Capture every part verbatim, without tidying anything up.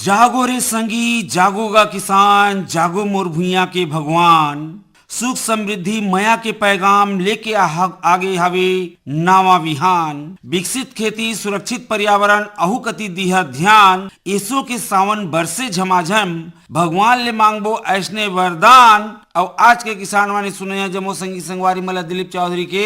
जागो रे संगी, जागो गा किसान, जागो मोर भुइयां के भगवान। सुख समृद्धि मया के पैगाम लेके आह-, आगे हवे नावा विहान। विकसित खेती, सुरक्षित पर्यावरण, अहू कति दिहा ध्यान। एसो के सावन बरसे झमाझम, भगवान ले मांगबो ऐसने वरदान। अउ आज के किसान वाणी सुनइया जम्मो संगी संगवारी मन ल दिलीप चौधरी के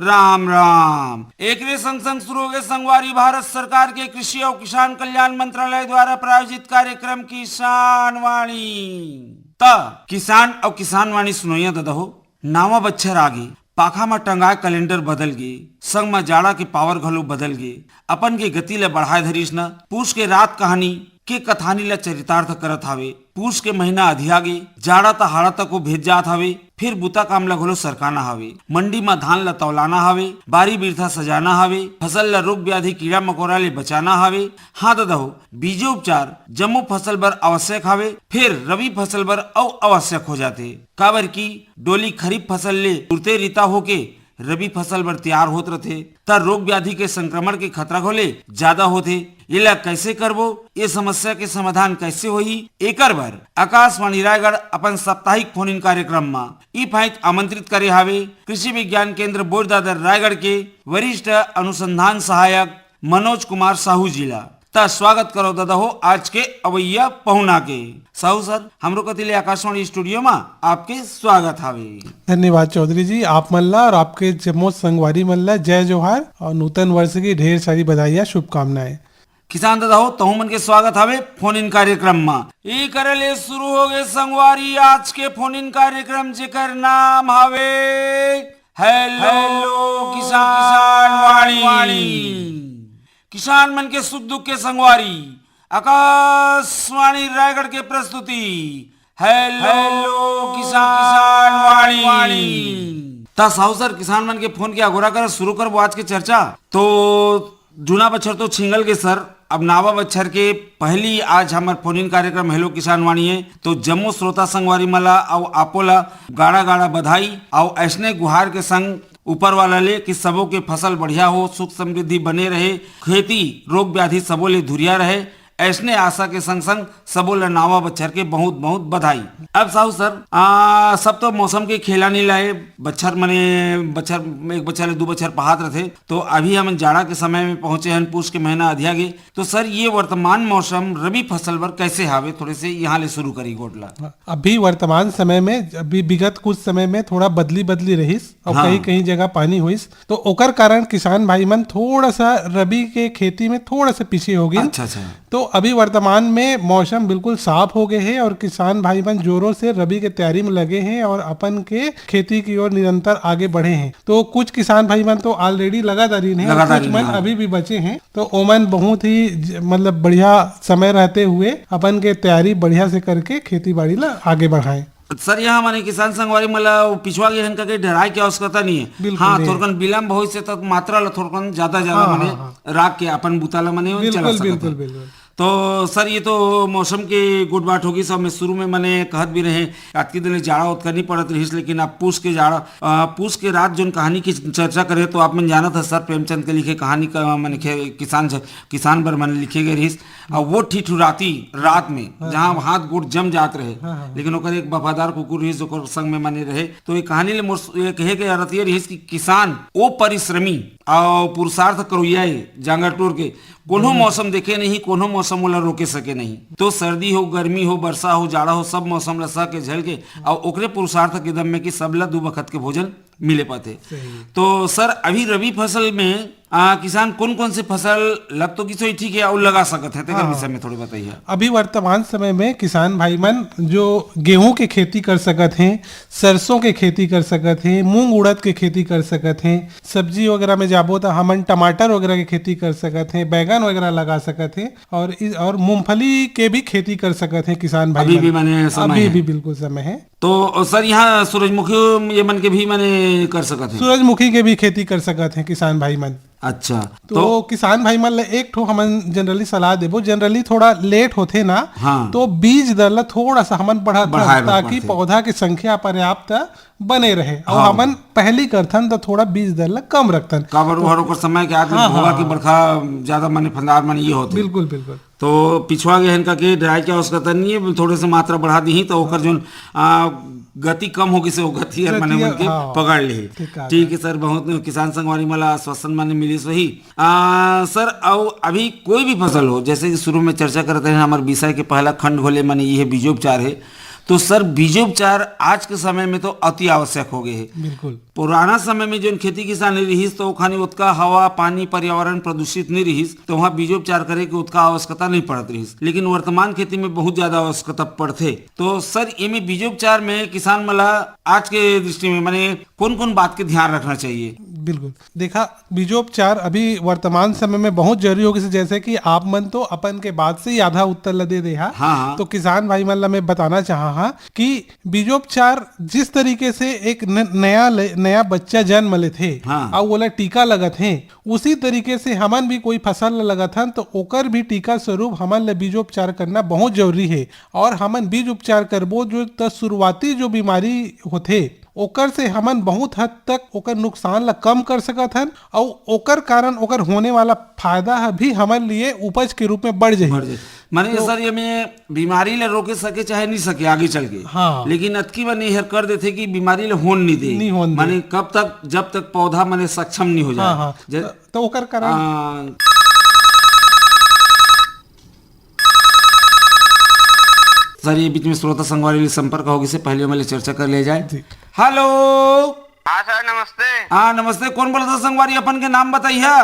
राम राम। एकरे संग संग शुरू होगे संगवारी, भारत सरकार के कृषि अउ किसान कल्याण मंत्रालय द्वारा प्रायोजित कार्यक्रम किसान वाणी। त किसान अउ किसान वाणी सुनइया ददा हो, नावा बच्छर आगे, पाखा म टंगाए कैलेंडर बदल गे, संग म जाड़ा के पावर घलो बदल गे, अपन के गति ल बढ़ाए धरिस न। पूस के रात कहानी के कथानी ल चरितार्थ करत हावे। पूस के महीना अधिया गे, जाड़ा त हाड़ा तक को भेज जात हावे, फिर बुता काम ल घलो सरकाना हावे। मंडी म धान ल तौलाना हावे, बारी बिरथा सजाना हावे, फसल ल रोग व्याधि कीड़ा मकोड़ा ले बचाना हावे। हाँ ददा हो, बीजोपचार जम्मो फसल बर आवश्यक हावे, फिर रबी फसल बर अउ आवश्यक हो जाथे, काबर कि डोली खरीफ फसल ले तुरते रिता होके रबी फसल बर तैयार होत रथे, त रोग व्याधि के संक्रमण के खतरा घलो जादा होथे। एला कैसे करबो, ये समस्या के समाधान कैसे होही, एकर बर आकाशवाणी रायगढ़ अपन साप्ताहिक फोन इन कार्यक्रम म ई फाइट आमंत्रित करे हावे कृषि विज्ञान केंद्र बोरदादर रायगढ़ के वरिष्ठ अनुसंधान सहायक मनोज कुमार साहू जी ला। त स्वागत करो ददा हो आज के अवैया पहुना के। साहू सर, हमरो कति ले आकाशवाणी स्टूडियो म आपके स्वागत हावे। धन्यवाद चौधरी जी, आप मन ला और आपके जम्मो संगवारी मन ला जय जोहार और नूतन वर्ष की ढेर सारी बधाइयाँ, शुभकामनाएं। किसान ददा हो, तहू मन के स्वागत हावे फोन इन कार्यक्रम म। ई करे ले शुरू होगे संगवारी आज के फोन इन कार्यक्रम, जेकर नाम हावे हेलो हेलो किसान किसान वाणी। वाणी। किसान मन के सुख दुख के संगवारी, आकाशवाणी रायगढ़ के प्रस्तुति हेलो हेलो किसान किसान वाणी। वाणी। त साहू सर, किसान मन के फोन के अगोरा कर शुरू करबो आज के चर्चा। तो जूना बछर तो छिंगल गे सर, अब नावा बछर के पहली आज हमर फोन इन कार्यक्रम हेलो किसान वाणी हे। तो जम्मो श्रोता संगवारी मन ला अउ आपो ला गाड़ा गाड़ा बधाई अउ ऐसने गुहार के संग ऊपर वाला ले कि सबो के फसल बढ़िया हो, सुख समृद्धि बने रहे, खेती रोग व्याधि सबो ले धुरिया रहे, ऐसने आशा के संग संग सबो ला नावा बछर के बहुत बहुत बधाई। अब साहू सर, आ, सब तो मौसम के खेला नइ लाए, बछर मने बछर, एक बछर ले दू बछर पहात रथे, तो अभी हमन जाड़ा के समय में पहुंचे हन, पूस के महीना अधिया गे। तो सर, ये वर्तमान मौसम रबी फसल बर कैसे हावे, थोड़े से यहाँ ले शुरू करी गोठ ला। अभी वर्तमान समय में, अभी विगत कुछ समय में थोड़ा बदली बदली रहिस और हाँ। कहीं कहीं जगह पानी होइस, तो ओकर कारण किसान भाई मन थोड़ा सा रबी के खेती में थोड़ा सा पीछे हो गए। अच्छा, अच्छा। तो अभी वर्तमान में मौसम बिल्कुल साफ हो गए है और किसान भाई मन जोरों से रबी के तैयारी में लगे हैं और अपन के खेती की ओर निरंतर आगे बढ़े हैं। तो कुछ किसान भाई मन तो ऑलरेडी लगा डारी हैं और लगा कुछ डारी मन हैं। अभी भी बचे हैं। तो ओमन बहुत ही ज-, मतलब बढ़िया समय रहते हुए अपन के तैयारी बढ़िया से करके खेती बाड़ी ला आगे बढ़ाएं। सर, यहाँ माने किसान संगवारी मन ला वो पिछवा गे हन करके डराए के आवश्यकता नहीं है। बिल्कुल हाँ, नहीं। थोड़कन विलम्ब होइस हे त मात्रा ला थोड़कन ज्यादा ज्यादा हाँ, माने हाँ, हाँ। राख के अपन बुता ला माने बिल्कुल, चला सकत बिल्कुल, है। बिल्कुल। तो सर, ये तो मौसम के गोठ बात होगी। सब में शुरू में माने कहत भी रहे, अतकी दिन ले जाड़ा ओतका नहीं पड़त रहिस, लेकिन अब पूस के जाड़ा, अ, पूस के रात जोन कहानी की चर्चा करे तो आप मन जानत है सर, प्रेमचंद के लिखे कहानी का माने खे-, किसान ज-, किसान बर माने लिखे गए रहिस। अब वो ठिठुराती रात में, हाँ, जहाँ हाँ। हाथ गोड़ जम जात रहे, हाँ, हाँ, हाँ। लेकिन ओकर एक वफादार कुकुर रहिस, ओकर संग में माने रहे। तो ये कहानी ले मोर स-, ये कहे के अरथ ये रहिस कि किसान, वो परिश्रमी और पुरुषार्थ करोइया है, जांगर टोर के, कोनो हम्म। मौसम देखे नहीं, कोनो मौसम ओला रोके सके नहीं। तो सर्दी हो, गर्मी हो, बरसा हो, जाड़ा हो, सब मौसम ला सह के झेल के, और ओकरे पुरुषार्थ के दम में कि सबला दू बखत के भोजन मिले पाथे। सही। तो सर, अभी रबी फसल में, आ, किसान कौन कौन से फसल लग तो किसो ठीक है और लगा सकत है, तेकर हाँ। विषय में थोड़ी बताइए। अभी वर्तमान समय में किसान भाई मन जो गेहूं के खेती कर सकत हैं, सरसों के खेती कर सकत हैं, मूंग उड़द के खेती कर सकत हैं, सब्जी वगैरह में जाबो तो हमन टमाटर वगैरह के खेती कर सकत हैं, बैगन वगैरह लगा सकत हैं और इस, और मूंगफली के भी खेती कर सकत हैं किसान भाई अभी मन। भी माने समय अभी है। भी बिल्कुल समय है। तो सर, यहाँ सूरजमुखी ये मन के भी माने कर सकत हैं? सूरजमुखी के भी खेती कर सकत हैं किसान भाई मन। अच्छा, तो तो किसान भाई मन ला एक ठो हमन generally सलाह देबो, generally थोड़ा लेट होथे ना, हाँ। तो बीज दर ला थोड़ा सा हमन बढ़ात बढ़ाए रहन, बर ताकि पड़थे। पौधा के संख्या पर्याप्त बने रहे। और हाँ। हमन पहली करथन तो थोड़ा बीज दर ला कम रखथन। काबर तो ओहर ओकर समय के आदमी हाँ, भोगा हाँ, के हाँ। बरखा ज्यादा माने फंदार माने ये होथे। बिल्कुल, बिल्कुल। तो पिछुआ गे हन का के डराए के आवश्यकता नहीं है, थोड़े से मात्रा बढ़ा दी तो ओकर जोन, आ, गति कम हो गिस हे, वो गति हर गति मने मन के हाँ, पकड़ ली। ठीक है। ठीक है सर, बहुत किसान संगवारी मन ला आश्वासन माने मिलिस होही। आ, सर, अउ अभी कोई भी फसल हो, जैसे कि शुरू में चर्चा करत रहे, हमर विषय के पहला खंड होले माने ये बीजोपचार है, तो सर बीजोपचार आज के समय में तो अति आवश्यक हो गए है। बिल्कुल। पुराना समय में जोन खेती किसानी रिहिस तो ओखानी ओतका हवा, पानी, पर्यावरण प्रदूषित नहीं रिहिस, तो वहाँ बीजोपचार करे के ओतका आवश्यकता नहीं पड़त रिहिस, लेकिन वर्तमान खेती में बहुत ज्यादा आवश्यकता पड़थे। तो सर, एमे बीजोपचार में किसान मन ला आज के दृष्टि में माने कौन-कौन बात के ध्यान रखना चाहिए? बिल्कुल। देखा, बीजोपचार अभी वर्तमान समय में बहुत जरूरी हो गिस हे, जैसे कि आप मन तो अपन के बात से ही आधा उत्तर ल दे दे हा। हाँ, हाँ। तो किसान भाई मन ला मैं बताना चाहा हा कि बीजोपचार जिस तरीके से एक न-, नया ले-, नया बच्चा जन्म लेथे हाँ। अउ ओला टीका लगत हे, उसी तरीके से हमन भी कोई फसल ल लगत हन तो ओकर भी टीका स्वरूप हमन ल बीजोपचार करना बहुत जरूरी हे। और हमन बीज उपचार करबो जो त शुरुआती जो बीमारी होथे ओकर से हमन बहुत हद तक ओकर नुकसान ला कम कर सकत हन, अउ ओकर कारण ओकर होने वाला फायदा ह भी हमर लिए उपज के रूप में बढ़ जाही। बढ़ जाही। माने तो सर, ये में बीमारी ला रोके सके चाहे नहीं सके आगे चल के, हाँ। लेकिन अतकी बने हर कर देथे कि बीमारी ला होन नहीं दे। नहीं होन दे। माने कब तक, जब तक पौधा माने सक्षम नहीं हो जाए। हाँ, हाँ। जै-, तो, तो ओकर कारण आ, सर, ये बीच में श्रोता संगवारी ले संपर्क हो गिस हे, पहले ओमे ले चर्चा कर ले जाए। जी। हेलो। हाँ सर, नमस्ते। हाँ, नमस्ते। कौन बोलत हे संगवारी? अपन के नाम बताइहा।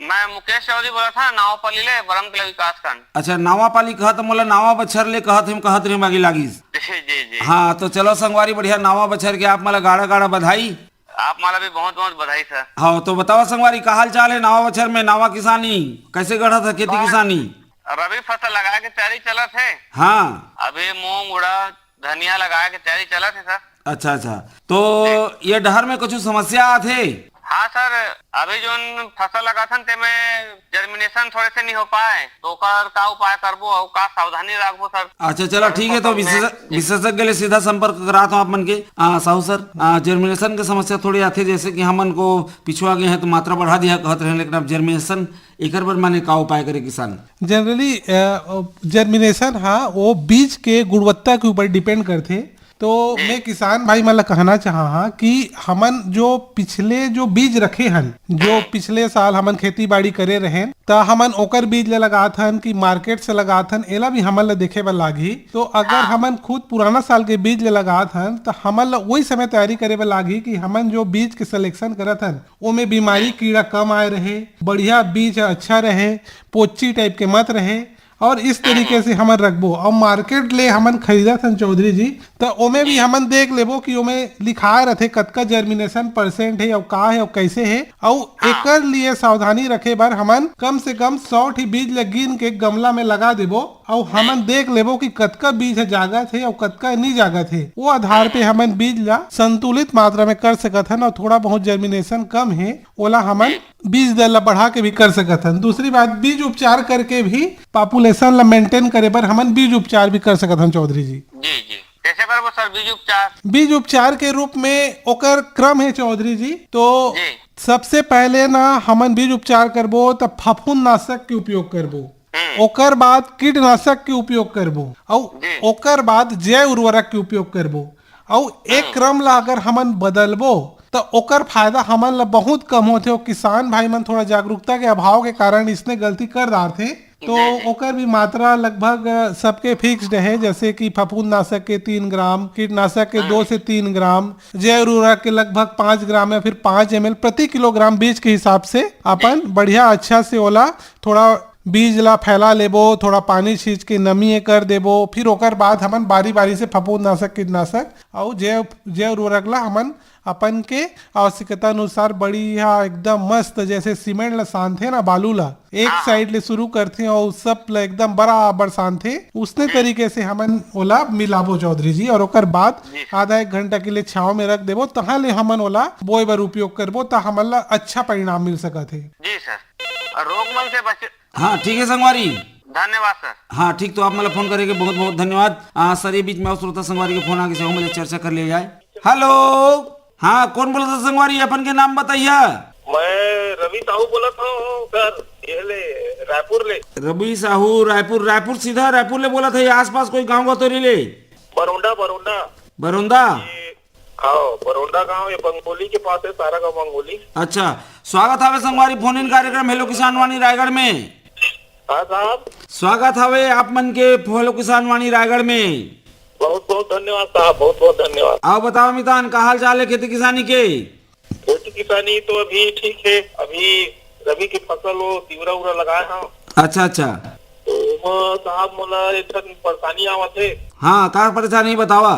मैं मुकेश चौधरी बोलत हँव, नावापाली ले, बरमकला विकासखंड। अच्छा, नावापाली कहत, मोला नावा बछर ले कहत हे, कहत रहे, बाकी लागिस। जी, जी, जी। हाँ, तो चलो संगवारी, बढ़िया नावा बछर के आप मन ला गाड़ा गाड़ा बधाई। आप मन ला भी बहुत बहुत बधाई सर। हाँ, तो बतावा संगवारी, का हाल चाल हे नावा बछर में, नावा किसानी कैसे गढ़त हे खेती बहुत किसानी? रबी फसल लगाए के तैयारी चलत हे। हाँ। अभी मूंग, उड़द, धनिया लगाए के तैयारी चलत हे सर। अच्छा, अच्छा। तो ये डहर में कुछ समस्या आथे? हाँ सर, अभी जोन फसल लगाथन तेमे जर्मिनेशन थोड़े से नहीं हो पाए, तो ओकर का उपाय करबो अउ का सावधानी राखबो सर? अच्छा, चला, अभी ठीक है, तो फसल में विशेष-, विशेषज्ञ ले सीधा संपर्क करात हँव आप मन के। आ, साहू सर, आ, जर्मिनेशन के समस्या थोड़ी आथे, जैसे कि हमन को पिछुआ गए हैं तो मात्रा बढ़ा दिया कहत रहे, लेकिन अब जर्मिनेशन एकर बर माने का उपाय करे किसान? जनरली, अ, जर्मिनेशन हा वो बीज के गुणवत्ता के ऊपर डिपेंड करथे। तो मैं किसान भाई मन ला कहना चाहा हाँ कि हमन जो पिछले जो बीज रखे हन, जो पिछले साल हमन खेती बाड़ी करे रहेन, त हमन ओकर बीज ला लगात हन कि मार्केट से लगात हन, एला भी हमन ला देखे बर लागही। तो अगर हमन खुद पुराना साल के बीज ला लगात हन, त हमन ला वही समय तैयारी करे बर लागही कि हमन जो बीज के सिलेक्शन करत हन, ओमे बीमारी कीड़ा कम आए रहे, बढ़िया बीज ह अच्छा रहे, पोच्ची टाइप के मत रहे, और इस तरीके से हमन रखबो। और मार्केट ले हमन खरीदत हन चौधरी जी, त ओमे भी हमन देख लेबो कि ओमे लिखाए रथे कतका जर्मिनेशन परसेंट हे, अउ का हे, अउ कैसे हे, अउ एकर लिए सावधानी रखे बर हमन कम से कम सौ ठी बीज ल गिन के गमला में लगा देबो, अउ हमन देख लेबो कि कतका बीज ह जागत हे अउ कतका नी जागत हे। वो आधार पे हमन बीज ला संतुलित मात्रा में कर सकत हन, अउ थोड़ा बहुत जर्मिनेशन कम हे, ओला हमन बीज दर ला बढ़ा के भी कर सकत हन। दूसरी बात, बीज उपचार करके भी पॉपुलेशन ला मेंटेन करे बर हमन बीज उपचार भी कर सकत हन चौधरी जी। जी, जी। कैसे करबो सर बीज उपचार? बीज उपचार के रूप में ओकर क्रम है चौधरी जी। तो जी। सबसे पहले ना हमन बीज उपचार करबो त फफूंदनाशक के उपयोग करबो, हम्म। ओकर बाद कीटनाशक के उपयोग करबो, अउ जी। ओकर बाद जैव उर्वरक के उपयोग करबो। अउ एक हम्म। क्रम ला अगर हमन बदलबो त ओकर फायदा हमन ला बहुत कम होथे। अउ किसान भाई मन थोड़ा जागरूकता के अभाव के कारण इसने गलती कर डारथे। तो जी, जी। ओकर भी मात्रा लगभग, अ, सबके फिक्स्ड है, जैसे कि फफूंदनाशक के तीन ग्राम, कीटनाशक के हम्म। दो से तीन ग्राम, जैव उर्वरक के लगभग पाँच ग्राम या फिर पाँच एम एल प्रति किलोग्राम बीज के हिसाब से अपन जी। बढ़िया अच्छा से ओला थोड़ा बीज ला फैला लेबो, थोड़ा पानी छींच के नमी ए कर देबो, फिर ओकर बाद हमन बारी बारी से फफूंदनाशक कीटनाशक अउ जैव, जैव उर्वरक ला हमन अपन के आवश्यकता अनुसार बढ़िया एकदम मस्त, जैसे सीमेंट ला सानथे ना बालू ला, एक हाँ। साइड ले शुरू करथे अउ सब ला एकदम बराबर सानथे, उसने हम्म। तरीके से हमन ओला मिलाबो चौधरी जी, और ओकर बाद जी। आधा एक घंटा के लिए छांव में रख देबो, तहाँ ले हमन ओला बोए बर उपयोग करबो, त हमन ला अच्छा परिणाम मिल सकत हे। जी सर, और रोग मन से बच हाँ, ठीक है संगवारी। धन्यवाद सर। हाँ, ठीक, तो आप मन ला फोन करे के बहुत बहुत धन्यवाद। आ, सर, ये बीच में अउ श्रोता संगवारी के फोन आगे से हम चर्चा कर ले जाए। हेलो, हाँ, कौन बोलत हे संगवारी? अपन के नाम बताइए। मैं रवि साहू बोलत हूँ सर, ये ले, रायपुर ले। रवि साहू, रायपुर, रायपुर सीधा रायपुर ले बोलत है, आसपास कोई गांव गौतोरी ले? बरौंडा, बरौंडा। बरौंदा? ये, हाँ, बरौंडा गांव, ये बंगोली के पास है, सारा गांव बंगोली। अच्छा, स्वागत हावे संगवारी फोन इन कार्यक्रम हेलो किसान वाणी रायगढ़ में। हाँ साहब। स्वागत हावे आप मन के हेलो किसान वाणी रायगढ़ में। बहुत बहुत धन्यवाद साहब, बहुत बहुत धन्यवाद। आओ बताओ मितान, का हाल चाल है खेती किसानी के? खेती किसानी तो अभी ठीक है, अभी रबी की फसल वो तिवरा उरा लगाए हैं। अच्छा, अच्छा। तो वो साहब मोला एक ठन परेशानी आवत है। हाँ, का परेशानी बतावा?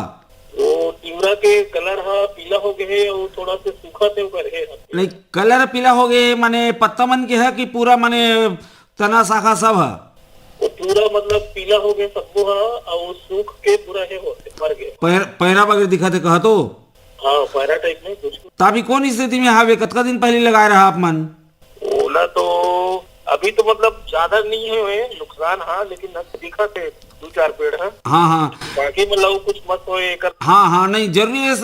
वो तिवरा के कलर ह पीला हो गए है और थोड़ा से सूखा से ऊपर है। नहीं, कलर पीला हो गए है, माने पत्ता मन के है कि पूरा माने तना शाखा सब है? वो पूरा मतलब पीला हो गए सबको है और सूख के पूरा है होते मर गए। पैर-, पैरा वगैरह दिखा थे कहा तो? हाँ, पैरा टाइप में कुछ। तो अभी कौन स्थिति में हावे, कतका दिन पहले लगाए रहा आप मन? ओला तो अभी तो मतलब ज्यादा नहीं है हुए नुकसान, हाँ, लेकिन अब दिखा थे दो चार पेड़ है। हाँ, हाँ। बाकी मतलब कुछ मत होए एकर। हाँ, हाँ, नहीं, जरूरी है,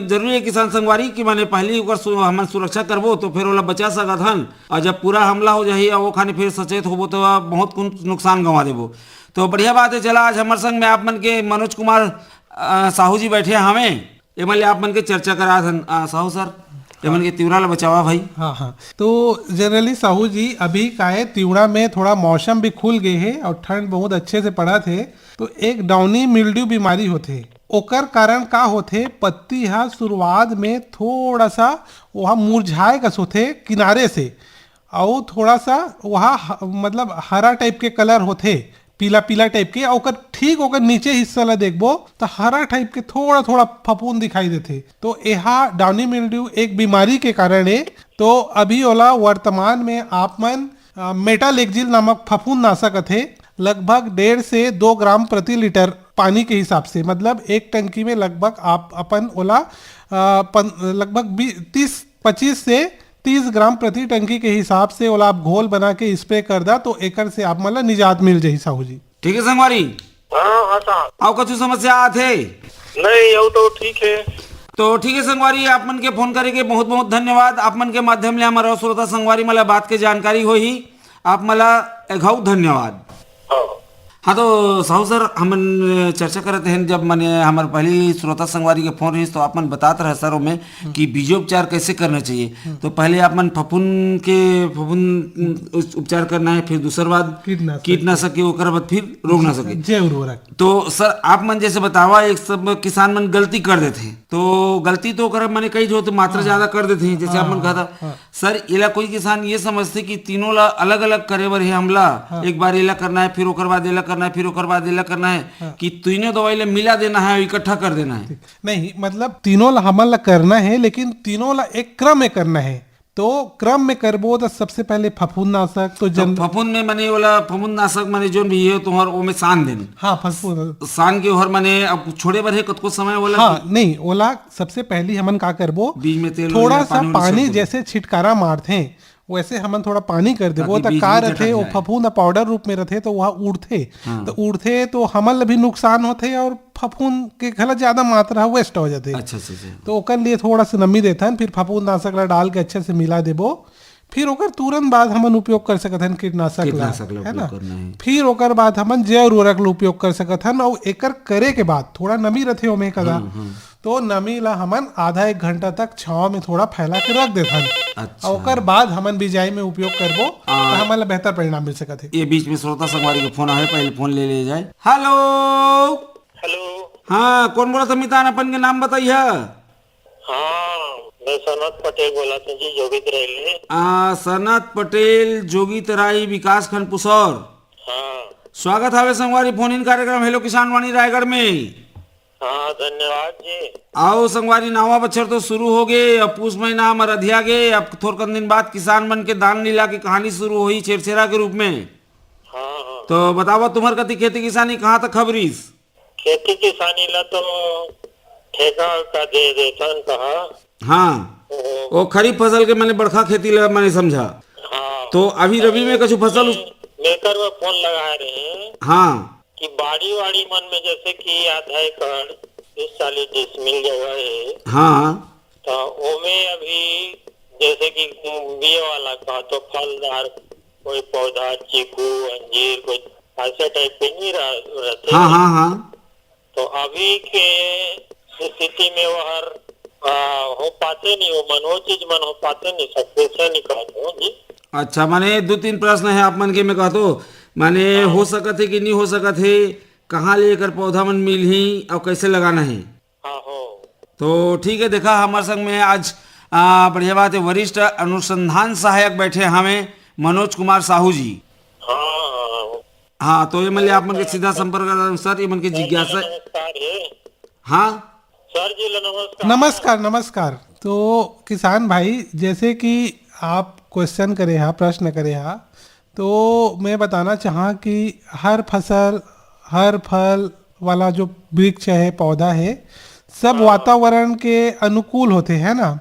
जरूरी है किसान संगवारी कि माने पहली ओकर सु-, हमन सुरक्षा करबो तो फिर ओला बचा सकत हन, और जब पूरा हमला हो जाही और वो खाने फिर सचेत होबो तो बहुत कुछ नुकसान गंवा देबो। तो बढ़िया बात है, चला आज हमर संग में आप मन के मनोज कुमार, अ, साहू जी बैठे हवे। एमन ले आप मन के चर्चा करात हन, आ, साहू सर, एमन के तिवरा ल बचावा भाई। हाँ, हाँ। तो generally साहू जी, अभी का है, तिवरा में थोड़ा मौसम भी खुल गए है और ठंड बहुत अच्छे से पड़त है, तो एक डाउनी मिल्ड्यू बीमारी होथे। ओकर कारण का होथे, पत्ती हा शुरुआत में थोड़ा सा वहाँ मुरझाए कस होथे किनारे से, अउ थोड़ा सा वहाँ ह-, मतलब हरा टाइप के कलर होथे, पीला पीला टाइप के, अउ ओकर ठीक ओकर नीचे हिस्सा ला देखबो त हरा टाइप के थोड़ा थोड़ा फफूंद दिखाई देथे। तो एहा डाउनी मिल्ड्यू एक बीमारी के कारण ए। तो अभी ओला वर्तमान में आप मन, अ, मेटालेक्जिल नामक फफूंद नाशक अथे, लगभग डेढ़ से दो ग्राम प्रति लीटर पानी के हिसाब से, मतलब एक टंकी में लगभग आप अपन ओला, अ, पन-, लगभग बी-, तीस, पच्चीस से तीस ग्राम प्रति टंकी के हिसाब से ओला आप घोल बना के स्प्रे कर दा, तो एकर से आप मन ला निजात मिल जाही साहू जी। ठीक है संगवारी। हाँ, हाँ साहब। अउ कछु समस्या आत हे? नहीं, अउ तो ठीक है। तो ठीक है संगवारी, आप मन के फोन करे के बहुत बहुत धन्यवाद। आप मन के माध्यम ले हमर अउ श्रोता संगवारी मन ला बात के जानकारी होही। आप मन ला एघऊ धन्यवाद। हाँ। हाँ, तो साहू सर, हमन चर्चा करत हन, जब मने हमर पहली श्रोता संगवारी के फोन रहिस, तो आप मन बतात रहे सर ओमे कि बीजोपचार कैसे करना चाहिए। हम्म। तो पहले आप मन फफूंद के, फफूंद, उस, उपचार करना है, फिर दूसर बात कीटनाशक। कीटनाशक के, ओकर बाद फिर रोगनाशक के। जैव उर्वरक। तो सर, आप मन जैसे बतावा, एक सब किसान मन गलती कर देथे, तो गलती तो ओकर मने कई जो तो मात्रा हाँ। ज्यादा कर देथे, जैसे आप मन हाँ, कहता, हाँ। सर, एला कोई किसान ये समझथे कि तीनों ला अलग-अलग करे बर हे हमला, हाँ। एक बार एला करना है, फिर ओकर बाद एला करना है, फिर ओकर बाद एला करना है, हाँ। कि तीनों दवाई ला मिला देना है, इकट्ठा कर देना है। ठीक। नहीं, मतलब तीनों ला हमन ला करना है, लेकिन तीनों ला एक क्रम में करना है। तो क्रम में करबो तो सबसे पहले फफूंदनाशक, तो तो जन- फफूंद में मने ओला फफूंदनाशक मने जोन भी हे तुम्हार ओमे सान देन। हाँ, फफूंद। सान के ओहर मने अब छोड़े बर हे कतको समय ओला हाँ, कि- नहीं, ओला सबसे पहली हमन का करबो, बीज में तेल थोड़ा सा पानी, जैसे छिटकारा मारथे, वैसे हमन थोड़ा पानी कर देबो, ताकि त बीज का में रथे, चटक वो जाए। फफूंद पाउडर रूप में रथे, तो वह उड़थे। हाँ। तो उड़थे, तो हमन ल भी नुकसान होथे और फफूंद के घला ज्यादा मात्रा वेस्ट हो जाथे। अच्छा, अच्छा, अच्छा। तो ओकर लिए थोड़ा सा नमी देथन, फिर फफूंदनाशक ला डाल के अच्छे से मिला देबो। फिर ओकर तुरंत बाद हमन उपयोग कर सकत हन कीटनाशक ला, कीटनाशक ला है ना? उपयोग करना है। फिर ओकर बाद हमन जैव उर्वरक ला उपयोग कर सकत हन, अउ एकर करे के बाद थोड़ा नमी रथे ओमे कदा, हम्म, हम्म। तो नमी ला हमन आधा एक घंटा तक छांव में थोड़ा फैला के रख देथन। अच्छा। अउ ओकर बाद हमन बिजाई में उपयोग करबो, आ, त हमन ला बेहतर परिणाम मिल सकत हे। ये बीच में श्रोता संगवारी के फोन आवे, पहले फोन ले ले जाए। हेलो। हेलो। हाँ, कौन बोलत हे मितान, अपन के नाम बताइए। हाँ, मैं सनत पटेल बोलत हूँ जी, जोगितराई ले। आ, सनत पटेल, जोगितराई, विकासखंड पुसौर। हाँ। स्वागत हावे संगवारी फोन इन कार्यक्रम हेलो किसान वाणी रायगढ़ में। हाँ, धन्यवाद जी। आओ संगवारी, नवा बछर तो शुरू हो गे, अब पूस महीना हमर अधिया गे, अब थोरकन दिन बाद किसान मन के दान लीला के कहानी शुरू होही छेरछेरा के रूप में। हाँ, हाँ। तो बतावा, तुम्हर कति खेती किसानी कहाँ तक खबरिस? खेती किसानी ला तो ठेका का दे देथन कहा। हाँ। ओ। वो खरीफ फसल के मने बड़खा खेती ला मने समझा। हाँ। तो अभी रबी में कछु फसल उस- मेकर में फोन लगाए रहे हैं हाँ। कि बाड़ी वाड़ी मन में जैसे कि आधा एकड़ तीस चालीस डिसमिल जगह है। हाँ। तो ओमे अभी जैसे कि ये वाला कहा तो फलदार कोई पौधा, चीकू, अंजीर, कोई ऐसा टाइप के नहीं रह, रहते। हाँ, हाँ, हाँ। तो अभी के स्थिति में वो हर, आ, हो पाते नहीं, वो मन, वो चीज मन हो पाते नहीं, सक्सेस नहीं कहते हो जी। अच्छा, माने दो तीन प्रश्न है आप मन के, मैं कहतो, माने हाँ। हो सकत है कि नहीं हो सकत है, कहाँ ले एकर पौधा मन मिलही और कैसे लगाना है? हाँ, हो। तो ठीक है, देखा हमारे संग में आज, आ, बढ़िया बात है, वरिष्ठ अनुसंधान सहायक बैठे हमें मनोज कुमार साहू जी। हाँ, हाँ, हाँ। हाँ, तो ये मन ले आप मन के सीधा संपर्क करता हूँ सर, ये मन के जिज्ञासा। नमस्कार है। हाँ। सर जी ला नमस्कार। नमस्कार, नमस्कार। तो किसान भाई, जैसे कि आप क्वेश्चन करे हा, प्रश्न करे हा, तो मैं बताना चाहा कि हर फसल, हर फल वाला जो वृक्ष है, पौधा है, सब हाँ। वातावरण के अनुकूल होते हैं ना। हाँ,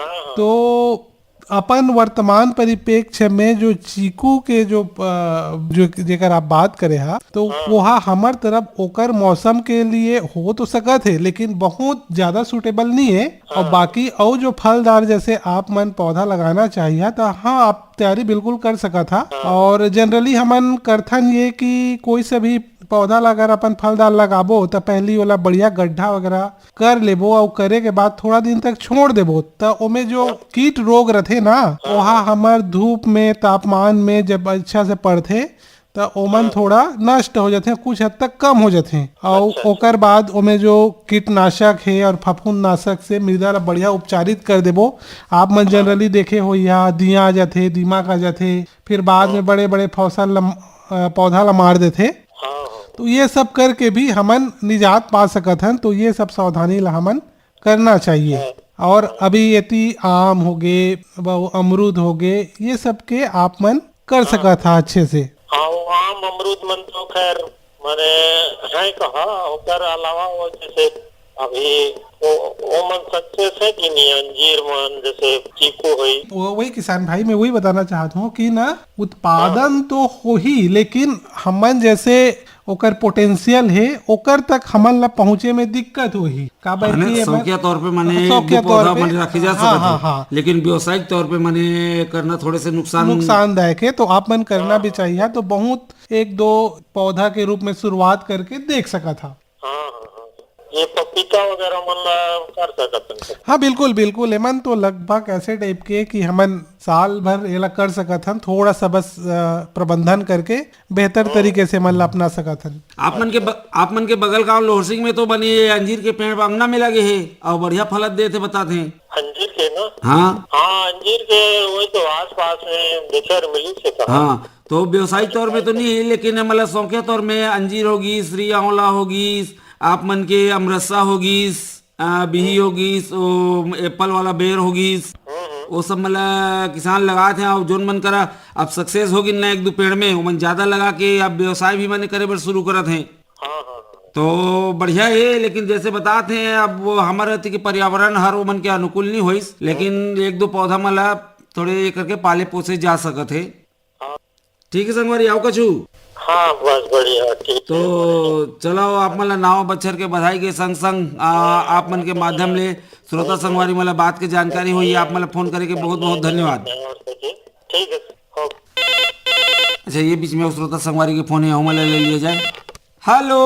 हाँ। तो अपन वर्तमान परिप्रेक्ष्य में जो चीकू के जो, अ, जो जेकर आप बात करे हा, तो हाँ। वोहा हमर तरफ ओकर मौसम के लिए हो तो सकत है, लेकिन बहुत ज्यादा सूटेबल नहीं है। और हाँ। बाकी अउ जो फलदार जैसे आप मन पौधा लगाना चाहिए, तो हाँ, आप तैयारी बिल्कुल कर सकत हा। हाँ। और जनरली हमन करथन ये कि कोई से भी पौधा ला अगर अपन फलदार लगाबो, तो पहली ओला बढ़िया गड्ढा वगैरह कर लेबो, अउ करे के बाद थोड़ा दिन तक छोड़ देबो, त ओमे जो हाँ। कीट रोग रथे ना, हाँ। ओहा हमर धूप में, तापमान में जब अच्छा से पड़थे, त ओमन हाँ। थोड़ा नष्ट हो जाथे, कुछ हद तक कम हो जाथे। अउ अच्छा, अच्छा। ओकर बाद ओमे जो कीटनाशक हे और फफूंदनाशक से मृदा ला बढ़िया उपचारित कर देबो। आप मन हाँ। जनरली देखे हो, या दिया आ जाथे, दीमक आ जाथे, फिर बाद हाँ। में बड़े-बड़े फसल ला, अ, पौधा ला मार देथे। हाँ, हाँ। तो ये सब करके भी हमन निजात पा सकत हन। तो ये सब सावधानी ला हमन करना चाहिए। हाँ। और अभी एती आम होगे, वो अमरूद होगे, ये सब के आप मन कर हाँ। सकत हा अच्छे से। हाँ, वो आम अमरूद मन तो खैर माने है कहा, ओकर अलावा वो जैसे अभी वो, वो मन सक्सेस है कि नहीं, अंजीर मन जैसे चीकू होई? वो, वही किसान भाई, मैं वही बताना चाहत हूँ कि ना, उत्पादन हाँ। तो होही, लेकिन हमन जैसे ओकर पोटेंशियल हे, ओकर तक हमन ला पहुँचे में दिक्कत होही। काबर माने कि एमन शौकिया तौर पे माने एक शौकिया दो पौधा तौर पे, माने रखे जा हाँ, सकत हाँ, हे, हाँ। लेकिन व्यावसायिक तौर पे माने करना थोड़े से नुकसान नुकसानदायक हे, तो आप मन करना हाँ। भी चाहिए। तो बहुत एक दो पौधा के रूप में शुरुआत करके देख सकत हा। हाँ, हाँ, हाँ। ये पपीता वगैरह मन ला कर सकत हन। हाँ, बिल्कुल, बिल्कुल। एमन तो लगभग ऐसे टाइप के कि हमन साल भर एला कर सकत हन, थोड़ा सा बस, अ, प्रबंधन करके बेहतर हाँ। तरीके से एमन ला अपना सकत हन। आप मन के ब-, आप मन के बगल गांव लोहरसिंग में तो बने ये अंजीर के पेड़ अंगना में लगे हे और बढ़िया फलत देत हे, बतात हे। अंजीर के ना? हाँ। हाँ, अंजीर के वही तो आसपास में बेचर मिली से कहा। हाँ, तो व्यावसायिक तौर में तो नहीं, लेकिन मतलब शौकिया तौर में अंजीर होगी, श्री आंवला होगी, आप मन के अमरसा होगिस, अ, बिही होगिस, ओ, एप्पल वाला बेर होगिस, हम्म, हम्म। वो सब मतलब किसान लगात हे। और जोन मन करा अब सक्सेस होगी ना एक दो पेड़ में, वो मन ज्यादा लगा के अब व्यवसाय भी माने करे बर शुरू करत हे। हाँ, हाँ, हाँ। तो बढ़िया हे, लेकिन जैसे बतात हे, अब वो हमर अति के पर्यावरण हर वो मन के अनुकूल नहीं होइस, लेकिन एक दो पौधा मन ला थोड़े ये करके पाले पोसे जा सकत हे। हाँ। ठीक है संगवारी, आओ कछु। हाँ, बस बढ़िया, ठीक तो है। चलो, आप मन ला नवा बछर के बधाई के संग संग, आ, आप मन के माध्यम ले श्रोता संगवारी मन ला बात के जानकारी होई, आप मन ला फोन करे के बहुत बहुत धन्यवाद। नमस्ते जी। ठीक है, ओके। अच्छा, ये बीच में श्रोता संगवारी के फोन हे, ओमन ला ले लिया जाए। हेलो।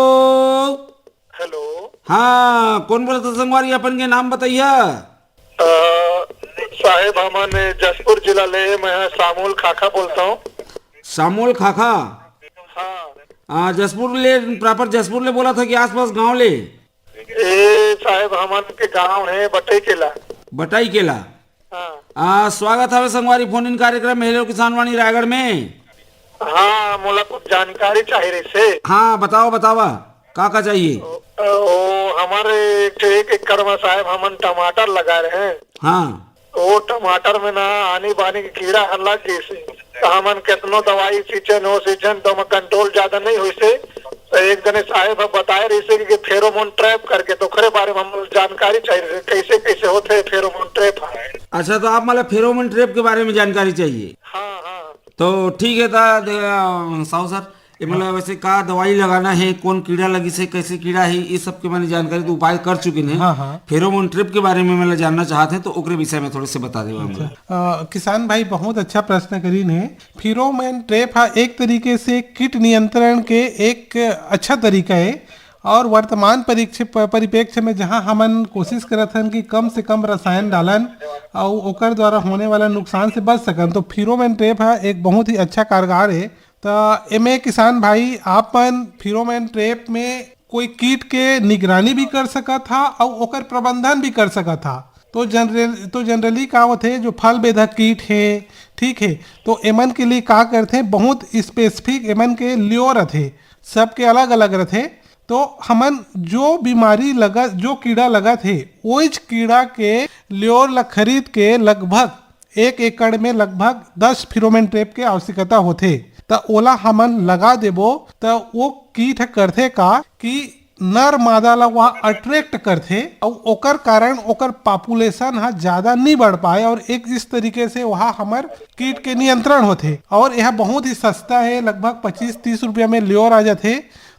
हेलो। हाँ, कौन बोलत हे संगवारी, अपन के नाम बताइया। अ, साहेब, हमन जशपुर जिला ले, मैं सामुल खाखा बोलता हूँ। सामुल खाखा? हाँ। आ, जशपुर ले, प्रॉपर जशपुर ले बोलत हे कि आसपास गांव ले? ए साहेब, हमन के गांव हे बटई केला। बटई केला। हाँ। आ, स्वागत हवे संगवारी फोन इन कार्यक्रम में हेलो किसान वाणी रायगढ़ में। हाँ, मोला कुछ जानकारी चाही रहिसे। हाँ, बताओ, बतावा, का का चाहिए? ओ, ओ, हमर एक ठो एक एकड़ में साहेब हमन टमाटर लगाए रहे। हाँ। ओ टमाटर में ना आनी बानी के कीड़ा हर लग गइसे। तो हमन केतनो दवाई सींचन, ओ सींचन, तो ओमा कंट्रोल ज्यादा नहीं होइसे। तो एक जने साहेब ह बताए रहिसे कि फेरोमोन ट्रैप करके, तो ओकरे बारे में हमन जानकारी चाही रहिसे, कैसे, कैसे होथे फेरोमोन ट्रैप ह। अच्छा, तो आप मतलब फेरोमोन ट्रैप के बारे में जानकारी चाहिए? हाँ, हाँ। तो ठीक है, ता, दे, अ, साहू सर, ए, मतलब, वैसे का दवाई लगाना है, कौन कीड़ा लगिस है, कैसे कीड़ा है, ये सब के माने जानकारी तो उपाय कर चुके हैं। हाँ, हाँ। फेरोमोन ट्रैप के बारे में मतलब जानना चाहते हैं, तो ओकरे विषय में थोड़े से बता देवा हमला। अ, किसान भाई बहुत अच्छा प्रश्न करीन है। फेरोमोन ट्रैप हा एक तरीके से कीट नियंत्रण के एक अच्छा तरीका है, और वर्तमान परीक्ष-, प-, परिप्रेक्ष्य में जहां हमन कोशिश करत हन कि कम से कम रसायन डालन और ओकर द्वारा होने वाला नुकसान से बच सकन, तो फेरोमोन ट्रैप हा एक बहुत ही अच्छा कारगर है। त एमे किसान भाई, आप मन फेरोमोन ट्रैप में कोई कीट के निगरानी भी कर सकत हा और ओकर प्रबंधन भी कर सकत हा। तो जनरल, तो जनरली का होथे, जो फल बेधक कीट है, ठीक है, तो एमन के लिए का करथे, बहुत स्पेसिफिक एमन के ल्योर रथे, सबके अलग-अलग रथे। तो हमन जो बीमारी लगत, जो कीड़ा लगत हे, ओइच कीड़ा के ल्योर ला खरीद के लगभग एक एकड़ में लगभग दस फेरोमोन ट्रैप के आवश्यकता होथे। त ओला हमन लगा देबो, त वो कीट ह करथे का कि नर मादा ला वह अट्रैक्ट करथे, अउ ओकर कारण ओकर पॉपुलेशन ह ज्यादा नहीं बढ़ पाए, और एक इस तरीके से वह हमर कीट के नियंत्रण होथे। और यह बहुत ही सस्ता है, लगभग पच्चीस तीस रुपया में ल्योर आ जाथे।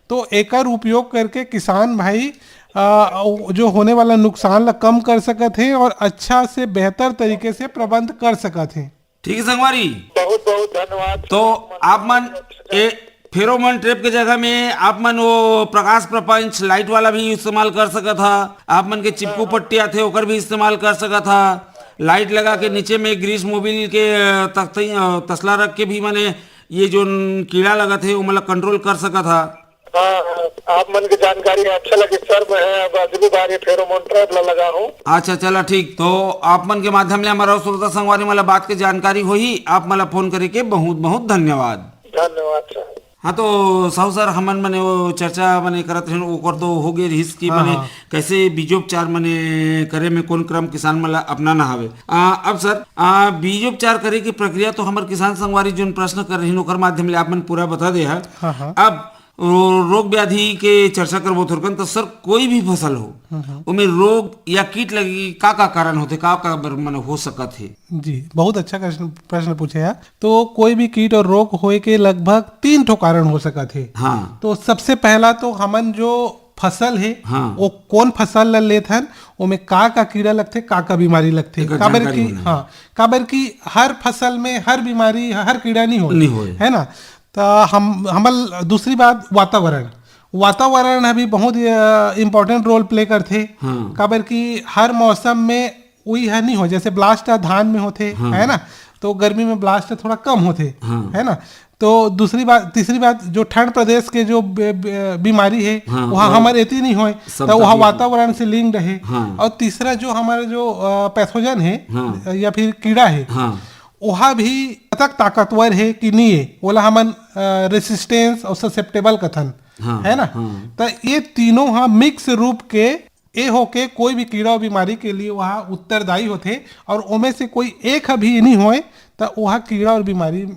तो एकर उपयोग करके किसान भाई, अ, जो होने वाला नुकसान ला कम कर सकत हे और अच्छा से बेहतर तरीके से प्रबंध कर सकत हे। ठीक है संगवारी, बहुत बहुत धन्यवाद। तो आप मन ए फेरोमोन ट्रैप के जगह में आप मन वो प्रकाश प्रपंच लाइट वाला भी इस्तेमाल कर सकत हा। आप मन के चिपकू पट्टी आथे, ओकर भी इस्तेमाल कर सकत हा। लाइट लगा के नीचे में ग्रीस मोबिल के, अ, तख्ती, अ, तसला रख के भी माने ये जो कीड़ा लगत हे, वो मतलब कंट्रोल कर सकत हा। हाँ, हाँ, आप मन के जानकारी अच्छा लगे सर। मैं अब अगली बार ये फेरोमोन ट्रैप ला लगा हूँ। अच्छा, चला ठीक। तो आप मन के माध्यम ले हमारा श्रोता संगवारी मन ला बात के जानकारी होही, आप मन ला फोन करे के बहुत बहुत धन्यवाद। धन्यवाद सर। हाँ, तो साहू सर, हमन मने वो चर्चा मने करत रहेन, ओकर तो हो गए रहिस कि हाँ, मने हाँ। कैसे बीजोपचार मने करे में कौन क्रम किसान मन ला अपनाना हवे। आ, अब सर, आ, बीजोपचार करे की प्रक्रिया तो हमर किसान संगवारी जोन प्रश्न कर रहिन, ओकर माध्यम ले आप मन पूरा बता दे हा। हाँ, हाँ। अब रो-, रोग व्याधि के चर्चा करबो थोरकन, तो सर, कोई भी फसल हो, हम्म, हम्म। ओमे रोग या कीट लगे का का कारण होथे, का का बर मने हो सकत हे? जी, बहुत अच्छा प्रश्न, प्रश्न पूछे हा। तो कोई भी कीट और रोग होए के लगभग तीन ठो कारण हो सकत हे। हाँ। तो सबसे पहला तो हमन जो फसल हे, हाँ। वो कौन फसल ला लेत हन, ओमे का का कीड़ा लगथे, का का बीमारी लगथे, एकर काबर जानकारी की, होना हे। हाँ, काबर की हर फसल में हर बीमारी, हर कीड़ा नहीं होए, नहीं होए। है ना? त हम, हमल दूसरी बात, वातावरण, वातावरण ह भी बहुत, अ, important role play करथे। हाँ। काबर कि हर मौसम में उही ह नहीं हो, जैसे ब्लास्ट ह धान में होथे, हाँ। है ना, तो गर्मी में ब्लास्ट थोड़ा कम होथे, हाँ। है ना। तो दूसरी बात, तीसरी बात, जो ठंड प्रदेश के जो बे-, बे-, बीमारी है, हाँ, वहाँ और हमर एती नहीं होए, सब तो वहाँ तकलीफ वातावरण से लिंक्ड है। हाँ। और तीसरा जो हमारा जो, अ, पैथोजन है, हाँ। या फिर कीड़ा है, हाँ। ओहा भी कतक ताकतवर हे कि नहीं हे, ओला हमन, अ, रेसिस्टेंस और ससेप्टेबल कथन, हाँ, है ना? हाँ। त ये तीनों ह मिक्स रूप के ए होके कोई भी कीड़ा और बीमारी के लिए वह उत्तरदायी होथे, और ओमे से कोई एक ह भी नहीं होए, त ओहा कीड़ा और बीमारी, अ,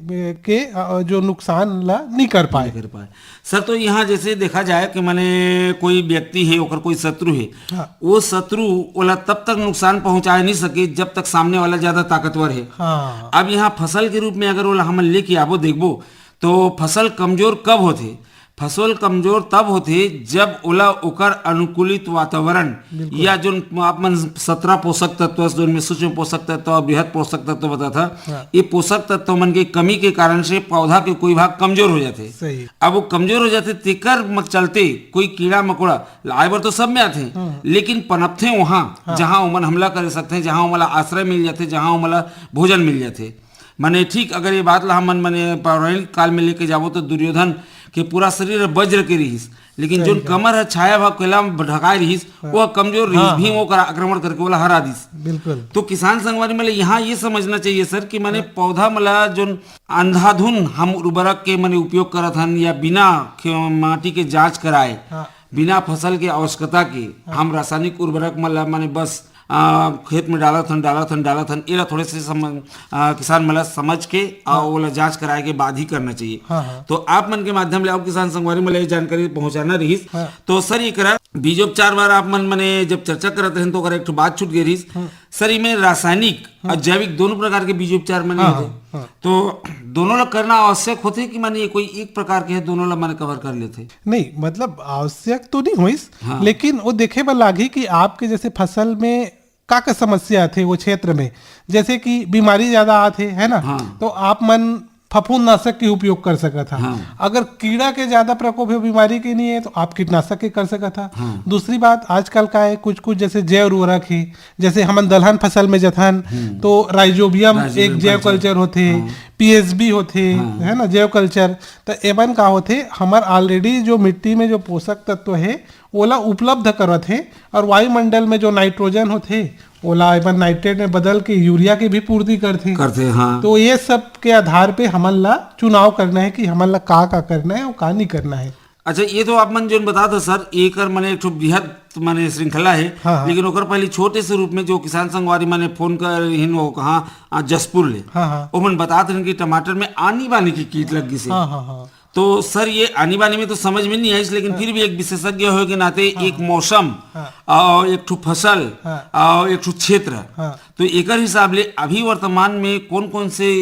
के, अ, जो नुकसान ला नहीं कर पाए। नहीं कर पाए। सर, तो यहाँ जैसे देखा जाए कि माने कोई व्यक्ति है, ओकर कोई शत्रु है, हाँ। वो शत्रु ओला तब तक नुकसान पहुँचाए नहीं सके जब तक सामने वाला ज्यादा ताकतवर है। हाँ। अब यहाँ फसल के रूप में अगर ओला हमन लेके आबो, देखबो, तो फसल कमजोर कब होथे? फसल कमजोर तब होथे जब ओला ओकर अनुकूलित वातावरण बिल्कुल। या जोन आप मन सत्रह पोषक तत्व, जोन में सूक्ष्म पोषक तत्व और बृहद पोषक तत्व बताथा, हाँ। ये पोषक तत्व मन के कमी के कारण से पौधा के कोई भाग कमजोर हो जाथे। सही। अब वो कमजोर हो जाथे, तेकर म-, चलते कोई कीड़ा मकोड़ा आए बर तो सब में आथे, हम्म। लेकिन पनपथे वहाँ, हाँ। जहाँ ओमन हमला कर सकथे, जहाँ ओमन ला आश्रय मिल जाथे, जहाँ ओमन ला भोजन मिल जाथे। माने ठीक, अगर ये बात ला हमन माने पौराणिक काल में लेके जाबो, तो दुर्योधन के पूरा शरीर वज्र के रिहिस, लेकिन सही जोन कहा। कमर ह छाया भा कोयला में ढकाए रिहिस, हाँ। वो कमजोर रिहिस, हाँ, भीम हाँ। ओकर आक्रमण करके ओला हरा दिस। बिल्कुल। तो किसान संगवारी मन ला यहाँ ये समझना चाहिए सर कि माने हाँ। पौधा मन ला जोन अंधाधुन हम उर्वरक के माने उपयोग करत हन या बिना खे-, माटी के जांच कराए, हाँ। बिना फसल के आवश्यकता के हाँ। हम रासायनिक उर्वरक मन ला माने बस, आ, खेत में डालत हन, डालत हन, डालत हन, एला थोड़े से सम-, आ, किसान मन ला समझ के, आ, हाँ। ओला जांच कराए के बाद ही करना चाहिए। हाँ, हाँ। तो आप मन के माध्यम ले अउ किसान संगवारी मन ला ये जानकारी पहुंचाना रहिस। हाँ। तो सर, एकरा बीजोपचार बर आप मन मने जब चर्चा करत रहेन, तो ओकरा एक ठो बात छूट गए रहिस। हाँ। सर, इमे रासायनिक हाँ। और जैविक दोनों प्रकार के बीजोपचार मन हाँ, होथे। हाँ, हाँ। तो दोनों ला करना आवश्यक होथे कि माने कोई एक प्रकार के हे, दोनों ला माने कवर कर लेथे? नहीं, मतलब आवश्यक तो नहीं होइस, हाँ। लेकिन वो देखे बर लागही कि आपके जैसे फसल में का का समस्या आथे वो क्षेत्र में, जैसे कि बीमारी ज्यादा आथे, है ना? हाँ। तो आप मन फफूंदनाशक के उपयोग कर सकत हा। हाँ। अगर कीड़ा के ज्यादा प्रकोप हे, बीमारी के नहीं है, तो आप कीटनाशक के कर सकत हा। हाँ। दूसरी बात, आजकल का है, कुछ कुछ जैसे जैव उर्वरक है, जैसे हमन दलहन फसल में जथन, हम्म। तो राइजोबियम राइजोबियम एक जैव कल्चर। कल्चर होथे, हाँ। पीएसबी होथे, हाँ। है ना, जैव कल्चर। तो एमन का होथे, हमर ऑलरेडी जो मिट्टी में जो पोषक तत्व है, ओला उपलब्ध करत हे, और वायुमंडल में जो नाइट्रोजन होथे, ओला एमन नाइट्रेट में बदल के यूरिया के भी पूर्ति करथे। करथे, हाँ। तो ये सब के आधार पे हमन ला चुनाव करना है कि हमन ला का का करना है और का नहीं करना है। अच्छा, ये तो आप मन जोन बतात हो सर, एकर माने एक ठो बृहद माने श्रृंखला है, हाँ, हाँ। लेकिन ओकर पहले छोटे से रूप में जो किसान संगवारी माने फोन कर रहिन, वो कहाँ, आ, जसपुर ले, हाँ, हाँ। ओमन बतात रहिन कि टमाटर में आनी बानी की कीट लग गई से। हाँ, हाँ, हाँ। तो सर, ये आनी बानी में तो समझ में नहीं आइस, लेकिन हाँ। फिर भी एक विशेषज्ञ होए के नाते हाँ। एक मौसम हाँ। और एक ठो फसल हाँ। और एक ठो क्षेत्र, हाँ। तो एकर हिसाब ले अभी वर्तमान में कौन कौन से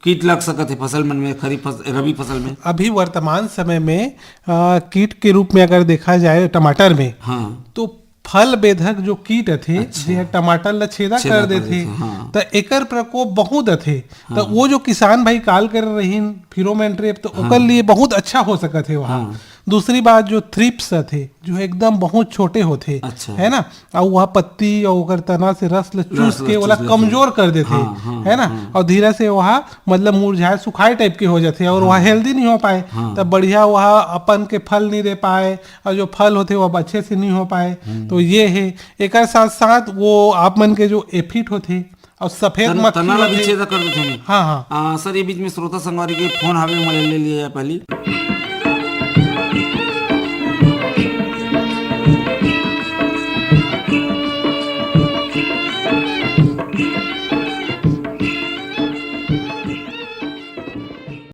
कीट लग सकत है फसल मन में, खरीफ फस-, रबी फसल में? अभी वर्तमान समय में, आ, कीट के रूप में अगर देखा जाए टमाटर में, हाँ। तो फल बेधक जो कीट अथे, अच्छा। जे ह टमाटर ला छेदा छेदा कर कर देथे, देथे, हाँ। त एकर प्रकोप बहुत अथे। त हाँ। वो जो किसान भाई काल कर रहीन फिरोमोन ट्रैप, तो हाँ। ओकर लिए बहुत अच्छा हो सकत हे वहाँ। हाँ। दूसरी बात, जो थ्रिप्स अथे, जो एकदम बहुत छोटे होथे, अच्छा। है ना, और वह पत्ती और ओकर तना से रस ल चूस रस ल के ओला चूस लेथे। कमजोर कर देथे, हाँ, हाँ, है ना, हाँ। और धीरे से वह मतलब मुरझाए सुखाए टाइप के हो जाथे और वह हाँ। हेल्दी नहीं हो पाए, हाँ। तब बढ़िया वह अपन के फल नहीं दे पाए और जो फल होथे वो अब अच्छे से नहीं हो पाए। हम्म। तो ये है। एकर साथ साथ वो आप मन के जो एफिड होथे और सफेद तन-, मक्खी तना ला भी होथे। छेदा कर देथे। हाँ, हाँ। आ, सर, ये बीच में श्रोता संगवारी के फोन हावे, मैं ले, ले लिया पहली।